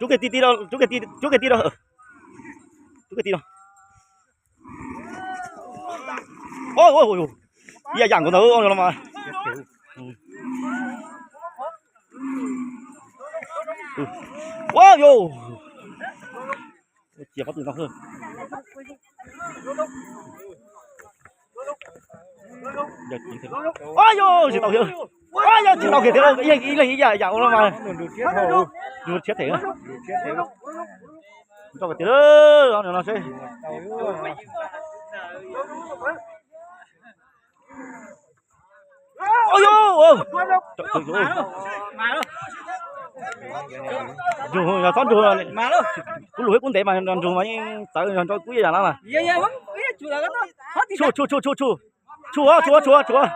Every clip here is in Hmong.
Rub kiag ti ti rau, rub kiag ti, rub kiag ti rau. Rub kiag ti rau. Ib yam yam nkaus ntawd no mas. Ua yus. Cia pob tw no. Ua yus, tsis tau thiab. Ua yus, tsis tau kiag thiab, ib leeg ib yam yam ua no mas. Nrug tshiab them. Tso tiag no seb. Ua yus, nrug yog txhob nrug, kuv lus thiab kuv ntev mas nrug mas yeej txawv nrog kub ib yam no mas. Tshuaj, tshuaj, tshuaj, tshuaj, tshuaj, tshuaj, tshuaj.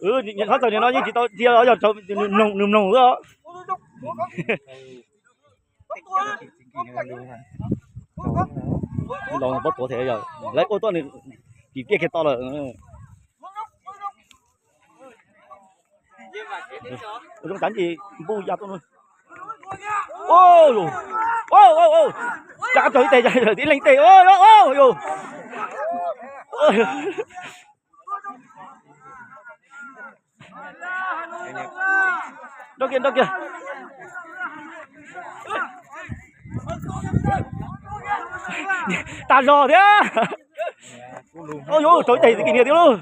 Txhob txawm nim no yeej tsis tau cia, yog nws mloog os. Los pob tuav thiab yog lawv ua tuaj nws kim tiaj kiag to lawm. Zoo tsav ntsis npuj ya tuaj. Ua, ua, ua, rau ib teg, ib leeg teg, ua, ua, ua, ua. Nrau kiag, nrau kiag. Tag zog thiab. Ua yus, rau ib teg txiv kis niag thiab lauj.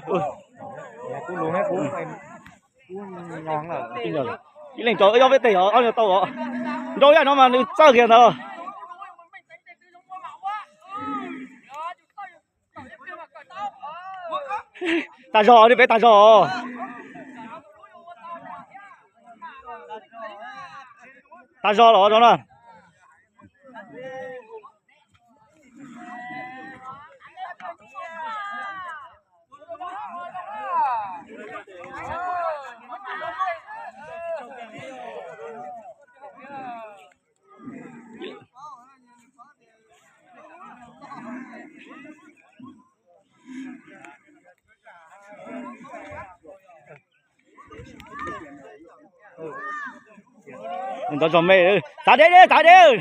Ib leeg rau ib ob peb teg os, ob nyuag tau os. Nrau yam no mas nws txawj kiag ntawd. Tag zog, peb tag zog. Tag zog los zog na. Ntov zog me, txav deb, txav deb.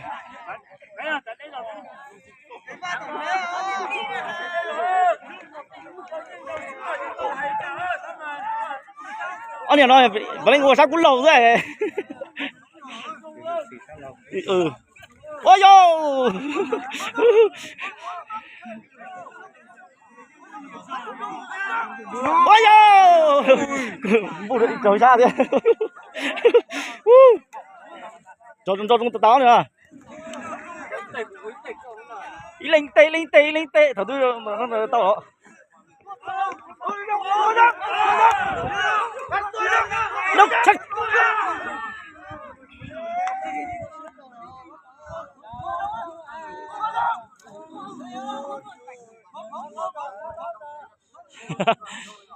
Ob niag no puav leej ua sab kub laug xwb. Ua yus. Ua yus. Npuj rau sab thiab. Tso zoo tau na. Ib leeg teg, ib leeg teg, ib leeg teg, thaum twg tau os.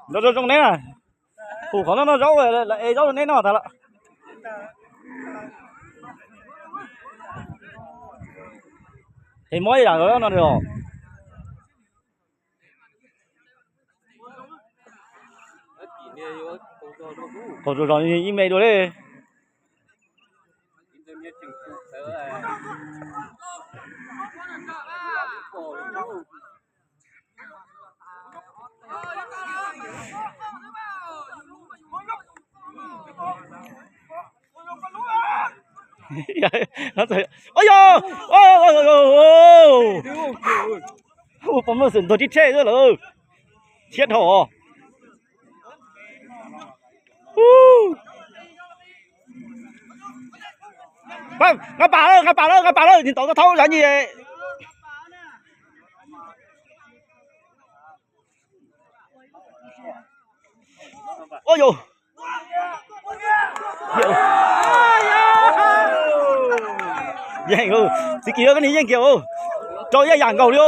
Nrau zoo zoo neb na. Pum qhov no noj zaub, lawv ev zaub rau neb noj tas lawm. Es mob ib yam no os. Qaug zog zog ib me dua li. Ua yog, ua pom mloog xwm ntuag tib tshej xwb lawm. Thiab dhau os. Nqa pas lawm, nqa pas lawm, nqa pas lawm, nim tau tau thauj zab nyim. Ua yus. Yeej, txiv kis koj nim yeej kiag, rau ib yam nkaus li.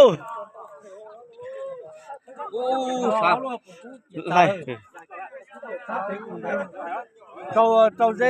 Rau ze.